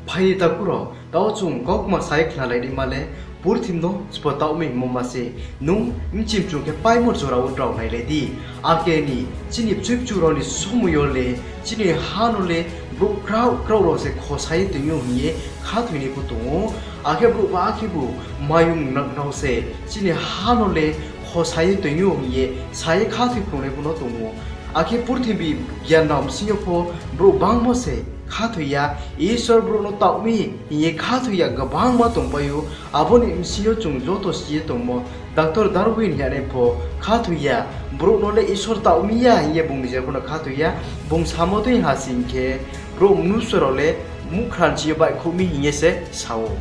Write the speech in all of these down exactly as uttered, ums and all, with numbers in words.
Phai di takhu rao, tao chung kaukma sa ye khnalai naima le, purthimbi no sbo taoh mi hingmo ma se, nung bchimchung khe paimo jora wo drao nailai di. Ake ni chini bchoi bchu rao ni somoi yo le, chini ha no le brouh kraoh kraoh rao se khosa ye toing ou hing ye khathoinai pho tong ou. Akhe brouh ba khebu mayung nang rao se chini ha no le khosa ye toing ou hing ye sa ye khathoi phrungnai pho no tong ou. Akhe purthimbi gyan nang bsing yo pho brouh bangmo se khathoi ya, Isor brouh no taoh mi hing ye khathoi ya gbangma tongpai ou. Abo ni bsing yo chung joto si ye tongmo doctor Darwin hing ye nai pho khathoi ya, brouh no le Isor taoh mi ya hing ye bung nijer pho no khathoi ya. Bung samo dei ha sing khe, brouh mnusu rao le muhkhra ni ching yo baihkhouh mi hing ye se sa ou.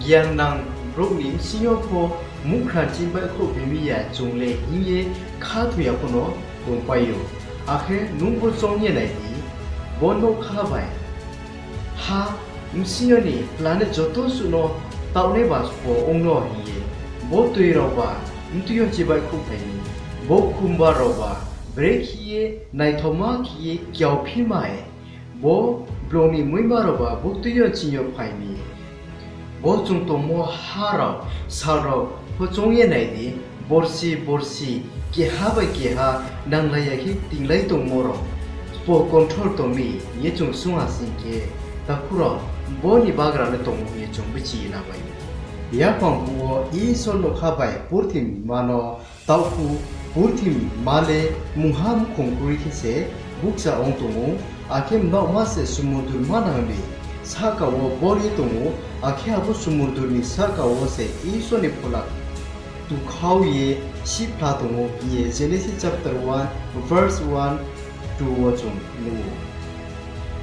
Gyan nang brouh ni bsing yo pho muhkhra ni ching baihkhouh bi mi ya chung le hing ye khathoi ya pho no tongpai ou. Akhe nung pho choung ye nai di, bo nougkha bai ha bsing yo ni planet joto suh no taohnai ba sbo ong no hing ye, bo toi raoba mtui yo ching baihkhouhphai mi, bo khumba raoba brekhe ye naithoma khe ye kiaophi mai, bo blong ni muima raoba buktui yo ching yo phai mi. Bo chung tongmo ha rao, sal rao pho choung ye nai di, borsi borsi, keha bai keha nanglai ya khe tinglai tongmo rao sbo control tong mi hing ye chung swunng ha sing khe, takhu rao, bo ni bagra le tong ou hing ye chung bchi ye lamai ou. Yaphang phuh wo Isor nougkha bai purthimbi ma no taoh phuh, purthimbi ma le mungha mkhong kroi khe se bukcha ong tong ou, akhe mbaohma se sumundru manang ni sahka wo bor ye tong ou, akhe abo sumundru ni sahka wo se Isor ni phola tukhau ye sihphla tong ou hing ye Genesis chapter one verse one, two wo chung nuh ou.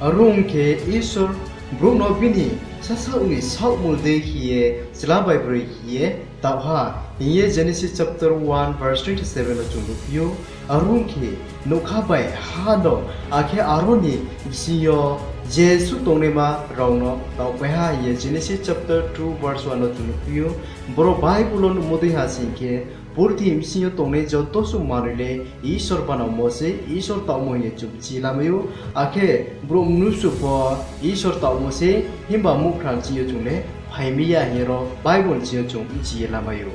Are ong khe Isor brouh no bini sasaoh ni saohmul dei khe ye chla bai broi khe ye taoh ha hing ye Genesis chapter one verse twenty seven wo chung nuhphi ou. Are ong khe nougkha bai ha no, akhe aro ni bsing yo jesuh tongnaima rao no taohpai ha hing ye Genesis chapter two verse one wo chung nuhphi ou. Boro Bible wo nuhmo dei ha sing khe, purthimbi bsing yo tongnai joto suh manoi le Isor banangmo se, Isor taohmo hing ye chung bchi lamai ou. Akhe brouh mnusu pho Isor taohmo se, himba muhkhra ni ching yo chung le phai mi ya hing ye ro Bible ni ching yo chung bchi ye lamai ou.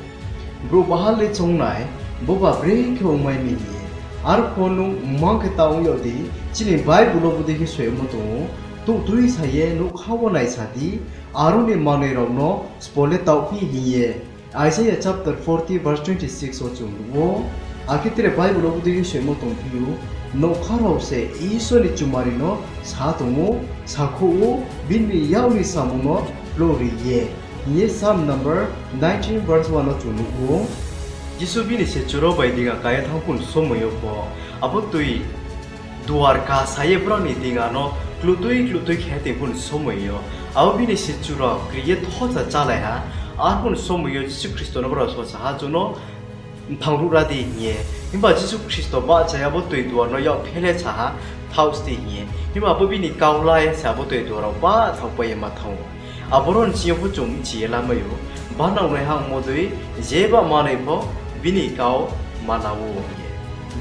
Brouh baha le choung nai, boba brekhe ongmai mi hing ye. Arphuh nung mang khe taoh ong yag di, chini Bible wo bodei khe soimo tong ou, tuhtui sa ye nougkha wo naisa di, aro ni manoi rao no sbo le taohphi hing ye. Isaiah chapter forty verse twenty six wo chung nuh ou. Akhe tre Bible wo bodei khe soimo tongphi ou, nougkha rao se Isor ni chumari no sa tong ou, sakhouh ou, bini yak ni samung no plouh ri ye, hing ye Psalm number nineteen verse one wo chung nuh ou. Jisu bini sichu rao bai dinga kái ye thanng phuh ni somoi yo pho, abo toi duar kasa ye brao ni dinga no kluhtui kluhtui khe tong phuh ni somoi yo, abo bini sichu rao kri ye thocha chálai ha. Arphuh ni somoi yo Jisu Khristo no brao sosa ha, chung no mthang ruhra di hing ye. Himba Jisu Khristo bahcha ye abo toi duar no yak phehle sa ha, thaoh sti hing ye. Himba abo bini kau la ye se abo toi duar rao pah thaohpai ye ma thanng ou. Aboro ni ching yo pho chung bchi ye lamai ou, banangnaiha ongmo dei, jeba manoi pho bini kau mana ou hing ye.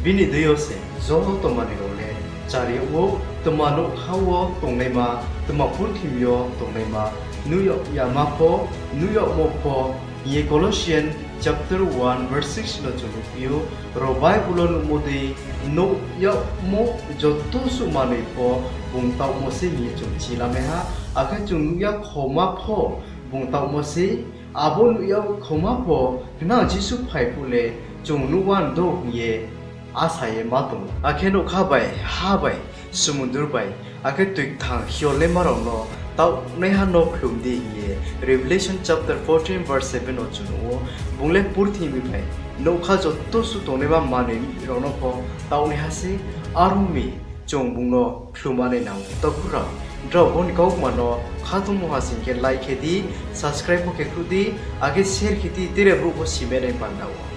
Bini deing yo se joto manoi rao le chari yag ou, tma nougkha wo tongnaima, tma purthimbi yo tongnaima, nuh yag yama pho, nuh yagmo pho, hing ye Colossians chapter one verse six no chung nuhphi ou. Ro Bible wo nuhmo dei, nuh yagmo joto suh manoi pho bung taohmo se hing ye chung bchi lamai ha. Akhe chung nuh ya khoma pho bung taohmo se, abo nuh ya khoma pho, khnang Jisu phai phuh le chung nuh wandou hing ye asa ye ma tong ou. Akhe nougkha bai, ha bai, sumundru bai, akhe toi kthang hiolnaima rao no taohnaiha no khlum di hing ye Revelation chapter fourteen verse seven wo chung nuh ou. Bung le purthimbi bai nougkha joto suh tongnaima manoi rao no pho taohnaiha se, are ong mi chung bung no khlum manai nang ou. Takhu rao, drao bo ni kaukma no khatungmo ha sing khe like khe di, subscribe pho khe khruh di, akhe share khe di, tre brouh pho simainai panda wo.